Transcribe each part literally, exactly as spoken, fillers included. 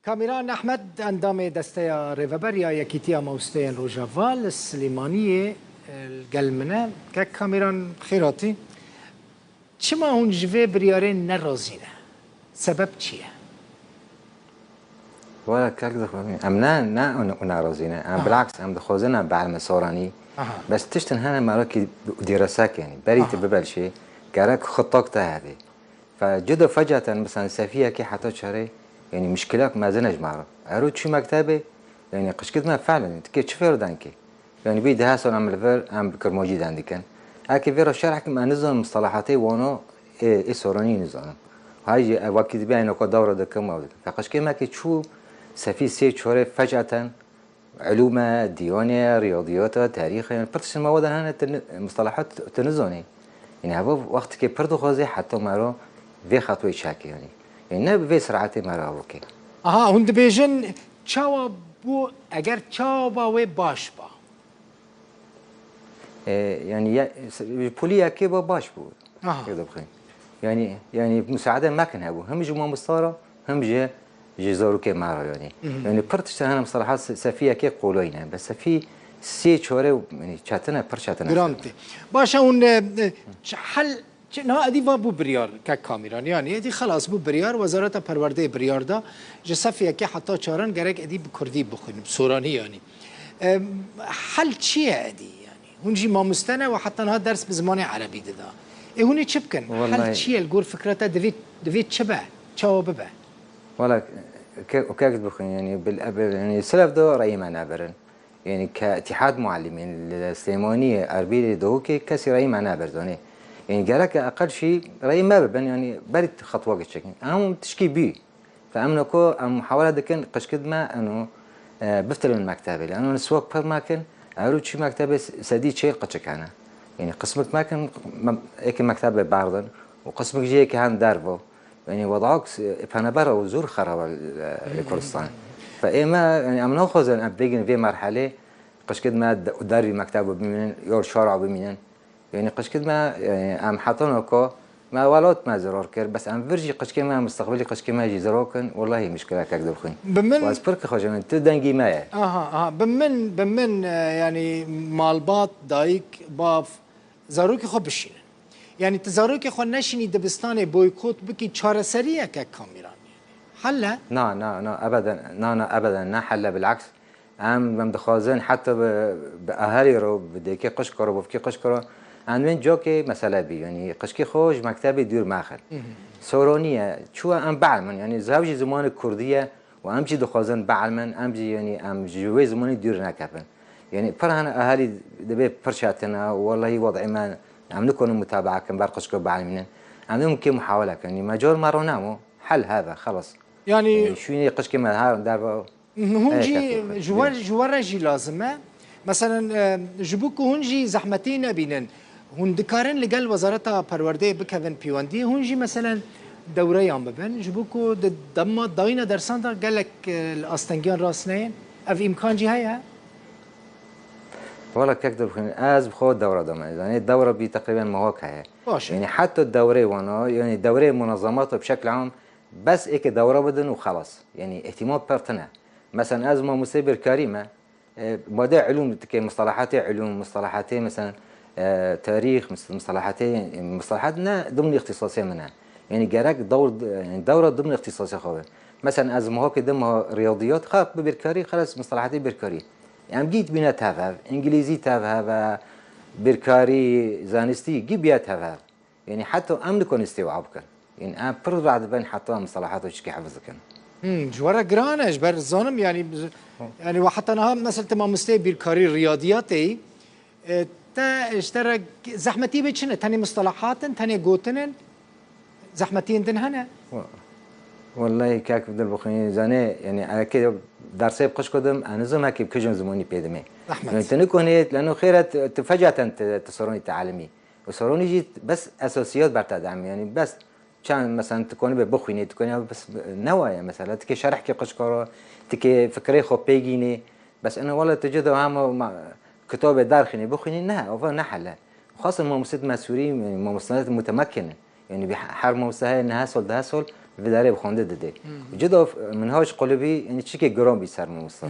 Kamîran Ehmed, endamê Desteya Rêveber ya Yekîtiya Mamosteyên Rojava li Silêmaniyê, e, li gel min e. Kek Kamîran, bi xêr hatî. Çima hûn ji vê biryarê nerazî ne? Sebeb çi ye? Wala kak dixwîn. Em ne, ne, ne razî ne. Em Aha. Bilaks, em dixwazin em bielmin soranî. Aha. Bes tiştin hene me wekî dîresak, yanî. Berî tu Aha. bibelşê, gerek xitak te hebe. Fe cuda fecaten, mesela, sefiyekê heta çarê, yanî, muşkilek mezin e ji me re. Ero çû mektebê, yanî, qişkit me felen, tu kê çi fêr denkê? Yanî, bî deha sal em li vir, em bi kirmacî den dikin. Eke vê re şerh kim, em nizanin mustalahatê wano, ê, ê soranî nizanin. Hay jî, ev wekî dibe, eno ko dewre dikim, ew dikim. Fe qişkê me kê çû, sefî sê çarê fecaten, Ilûme, diyane, riyadiyata, tarîxe, yanî pir tiştên me wada hene, tu ni-, mustalahat tu nizanî. Yanî heva wextekê pir dixwaze heta mero vê xetwê çekê, yanî. Yanî ne bi vê siratê mero ew bike. Aha, hûn dibêjin çawa bû, eger çawa ba wê baş ba? E, yanî ye-, s-, polî yekê ba baş bû. Aha. Pêk de bixin. Yanî, yanî musaade mekin hebû. Hem ji mamosta re, hem ji, ji zarokê me re yanî. Mhm. Yanî pir tiştên hene mustalahat se-, sefî yekê qolay ne. Be sefî sê çarê yanî çetin e, pir çetin e. Giran tê. Baş e, hûn, e, e, ç-, hel, ç-, na edî va bû biryar, kek Kamîran. Yanî edî xelas bû biryar, Wezareta Perwerdeyê biryar da. Ji sefî yekê heta çaran gerek edî bi kurdî bixwînin, bi soranî yanî. E, hel çi ye edî yanî? Hûn jî mamoste ne û heta niha ders bi zimanê erebî dida. Ê hûn ê çi bikin? Hel Wellahî çi ye li gor fikra te divê, divê çi be? Çawa bibe? Wela ke-, kek dibixwin, yanî bil-, bil-, yanî silev do reyê me nebirin. Yanî ke îtîhad muallimîn li Silêmaniyê, Erbîlê, Duhokê kesî reyê me nebir zanî. Yanî gereke eqel şî reyê me bibin, yanî berî xetwa geçekin. Em tişkî bî. Fe em noko em muhawele dikin, qişkit me eno, e, biftilin mektebê. Li eno niswek pir mekin, ero çi mektebê s-, sedî çêl qişik hene. Yanî qismik mekin, me-, êkê mektebê berdin û qismik jî êkê hen dervo. Yanî wedawek s-, peneber û zor xerab e, e, Kurdistan. Fe ê me, yanî em naxwazin em bigin vê merhelê, qişkit me de-, dervî mektebo bimînin, ya şara bimînin. Yanî qişkit me, yanî em hetana ku me welat me zirar kir, bes em vir jî qişkê me, mustaqbilî qişkê me jî zirar kin, wellahî muşkilekek dibixwîn. Bi min Û ez pir ki xweş im, tu dengî me ye. Aha, aha. Bi min, bi min, e, yanî malbat, dayik, bav, zarokê xwe bişînin. Yanî tu zarokê xwe neşînî dibistanê boykot bikî, çareseriyeke Kamîran. Helle? Na, na, na, ebeden, na, na, ebeden ne helle, bilaks. Em, em dixwazin heta bi, bi ehelî re, bi dêkê qişka re, bi fikê qişka re, em wên cokê mesele bî. Yanî qişkê xwe ji mektebê dûr mexin. Mhm. Soroniye, çûwa em bielmin, yanî zav jî zimanê kurdî ye û em jî dixwazin bielmin, em jî, yanî em ji wê zimanî dûr nekevin. Yanî pir hene ehelî dibê pir çetin e û wellahî wed'ê me, em nikonin mutabaa kin ber qişka bielmînin. Em dê mumkê muhawele kin. Yanî mecal me re nemo, hel heve, xelas. Yanî Yanî şûnê qişkê me her derve Hûn Ê, jî kek ji we, ji we re jî lazim e. Meselen, e, ji bo ku hûn jî zehmetî nebînin, hûn dikarin li gel Wezareta Perwerdeyê bikevin pêwendiyê, hûn jî meselen dewreyan bibin, ji bo ku di dema dayîna dersan de gelek, e, li astengiyan rast neyên. Ev îmkan jî heye? Wala kek dibixwîn, ez bi xwe dewra dame. Zanê dewra bî teqrîben mehok heye. Baş e. Yanî heta dewrê wana, yanî dewrê munazamat bi şekl am, bes êkê dewra bidin û xelas. Yanî îhtîmal pir tune. Meselen ez mamosteyê bêrkarî me, e, madê ilûm dike, mustalahatê ilûm, mustalahatê, meselen, e, tarîx, mus-, mustalahatê, mustalahat ne dimnî îxtîsasê min e. Yanî gerek dewr, yanî dewra dimnî îxtîsasê xwe be. Meselen ez mehokê dima riyadiyat xwe bi bêrkarî, xelas mustalahatê bêrkarî. Em gît bîne tev hev, îngilîzî tev hev e, bêrkarî, zanistî, gî bîye tev hev. Yanî heta em dikonin îstîwa bikin. Yanî em pir radibin heta em mustalahat û çikî hifz dikin. Hmm, ji we re giran e, ji ber zanim, yanî, yanî we heta niha, mesela, tu mamosteyê bîrkarî riyadiyatê yî, e, te, ji te re zehmetî bê çi ne? Tenê mustalahat in, tenê gotin in, zehmetiyên din hene? Wa-, Wellahî kek Dilbixwîn, zanê, yanî, eke dersê bi qişko dim, ez nizim hekî bi kijin zimanî pê dimê. Zehmet. Yanî, tu nikonê, leno xêre tu, tu fecaten tu, tu soronî tealimî. Û soronî jî bes esasiyat ber te dem, yanî bes çend, mesela, tu konî be bixwînî, tu konî bes ne waye, mesela, tu kê şerh kê qişka re, tu kê fikrê xwe pê gînî, bes ina wele tu cida hema ma-, kitabê derxînî, bixwînî, ne, ova ne hel e. Xasin mamostet mesûrî, mamostet mutemekin in. Yanî bi her mamoste heye neh sal, deh sal, vê derê bi xwendê didê. Cida minhaj qulibî, yanî çikê giran bî ser mamosta.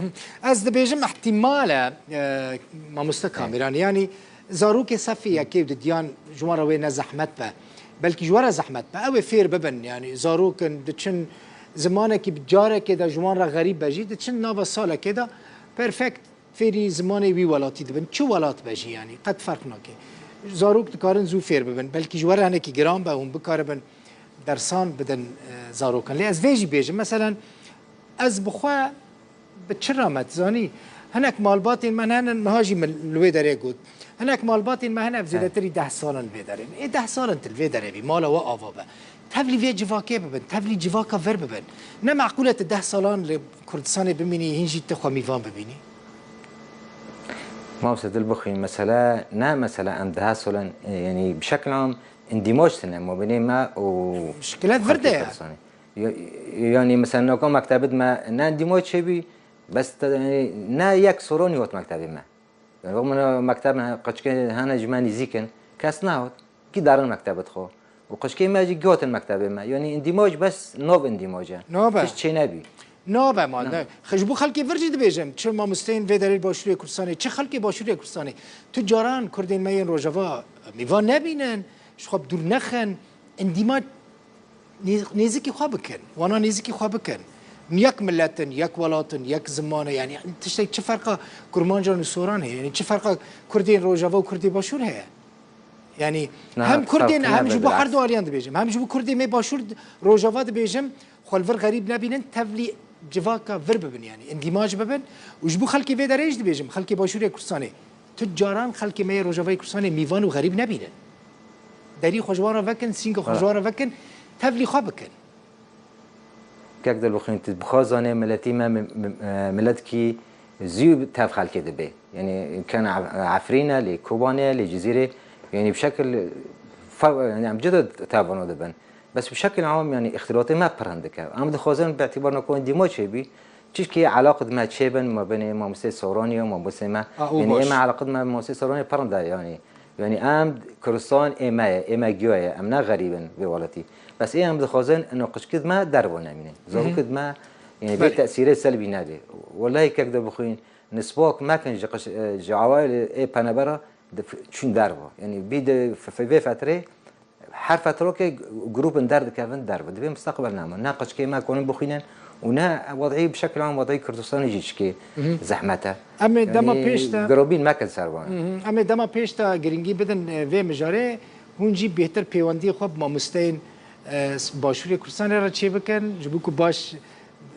Ez dibêjim ihtimale, e, mamoste Kamîran, yanî zarokê sefê yekê û didiyan ji wan re wê ne zehmet be. Belkî ji we re zehmet be. Ew ê fêr bibin, yanî zarok in, diçin zimanekî bi carekê de ji wan re xerîb be jî, diçin nava salekê de perfekt fêrî zimanê wî welatî dibin. Çi welat be jî, yanî qet ferq nake. Zarok dikarin zû fêr bibin. Belkî ji we re hinekî giran be, hûn bikaribin dersan bidin, e, zarokan. Lê ez vê jî bêjim, meselen, ez bi xwe bi çi re me, dizanî? Hinek malbatên me hene, niha jî min li wê derê got. Hinek malbatên me hene, ev He. zêdetirî deh sal in li vê derê. Ê deh sal in tu li vê derê bî, mala we ava be. Tevlî vê civakê bibin, tevlî civaka vir bibin. Ne meqûl e tu deh salan li Kurdistanê bimînî, hîn jî tu xwe mîvan bibînî. Mamoste Dilbixwîn, mesele ne mesele em deh sal in, e, yanî bi şekil am îndîmac tine mabênê me û Muşkilet vir de xelkê ye. Kurdistanê. Ya-, yanî mesela naka mektebê me ne îndîmac çêbî, bes te, yanî ne yek soranî hat mektebê me. Yanî wek min mekteb me, qeçkê hene ji me nîzîk in, kes nehat. Kî darin mektebê xwe. Û qeçkê me jî gihatin mektebê me. Yanî îndîmac bes nav îndîmac e. Nabe. Tişt çênebî. Nabe ma, ne. Xwe ji bo xelkê vir jî dibêjim, çi mamosteyên vê derê Başûrê Kurdistanê, çi xelkê Başûrê Kurdistanê. Tu caran Kurdên me yên Rojava mîvan nebînin, ji xwe bi dûr nexin, îndîmac nê-, nêzikî xwe bikin, wana nêzikî xwe bikin. Yek milet in, yek welat in, yek ziman e, yanî tiştek çi ferqa Kurmancan û Soran heye? Yanî çi ferqa Kurdên Rojava û Kurdê Başûr heye? Yanî Na, hem Kurdên, ferqî hem nebe ji bo her bilaks. du aliyan dibêjim, hem ji bo Kurdê me Başûr, Rojava dibêjim, xwe li vir xerîb nebînin, tevlî civaka vir bibin, yanî îndîmac bibin û ji bo xelkê vê derê jî dibêjim, xelkê Başûrê Kurdistanê. Tu caran xelkê me yê Rojavayê Kurdistanê mîvan û xerîb nebînin. Derî xwe ji wan re vekin, sînga xwe ji wan re vekin, tevlî xwe bikin. Kek Dilbixwîn, tu bi xwe zanê miletî me mi-, mi-, e, miletkî zû tev xelkê dibe. Yanî ken Ef-, Efrîn e, lê Kobanê ye, lê Cizîrê. Yanî bi şekil fe-, yanî em cida tev vano dibin. Bes bi şekil am, yanî îxtîlatê me pir hindik e. Em dixwazin bi îtîbar nako îndîmac çêbî, çişkî elaqet me çêbin, mabênê mamostê Soranî û mamostê me. A, û Yanî baş. ê me elaqet me mamostê Soranî pir rind e, yanî. Yanî em Kurdistan ê me ye, ê me giya ye, em ne xerîb in vê welatî. Bes ê em dixwazin ino qeçkid me derva nemîne. Zarokid me, yanî vê Belê. tesîrê selbî nebe. Wellahî kek Dilbixwîn, nisbak mekin ji qeç-, ji awailê ê penebera di f-, çûn derva. Yanî bî di f-, f-, vê fetrê her fetrokê grûpin derdikevin derve. Divê mustaqbel nema. Ne qeçkê me konin bixwînin û ne wedî bi şekil an wedî Kurdistanê jî çikê zehmet e. Em ê dema Yanî pêş de girobîn mekin ser wan. Hı hı. Em ê dema pêş de girîngî bidin, e, vê mijarê. Hûn jî bêhtir pêwendiyê xwe bi mamosteyên, e, s-, Başûrê Kurdistanê re çêbikin. Ji bo ku baş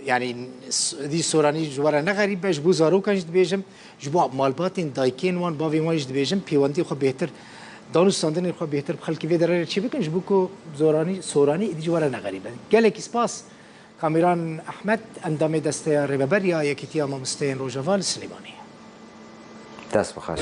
Yanî s-, dî Soranî ji we re ne xerîb be, ji bo zarokan jî dibêjim, ji bo malbatên dayikên wan, bavên wan jî dibêjim, pêwendiyê xwe bêhtir, danûstandinên xwe bêhtir bi xelkê vê derê re çêbikin, ji bo ku Zoranî, Soranî êdî ji we re ne xerîb be. Gelekî spas. Kamîran Ehmed, endamê Desteya Rêveber ya Yekîtiya Mamosteyên Rojava li Silêmaniyê. Dest bi xweş.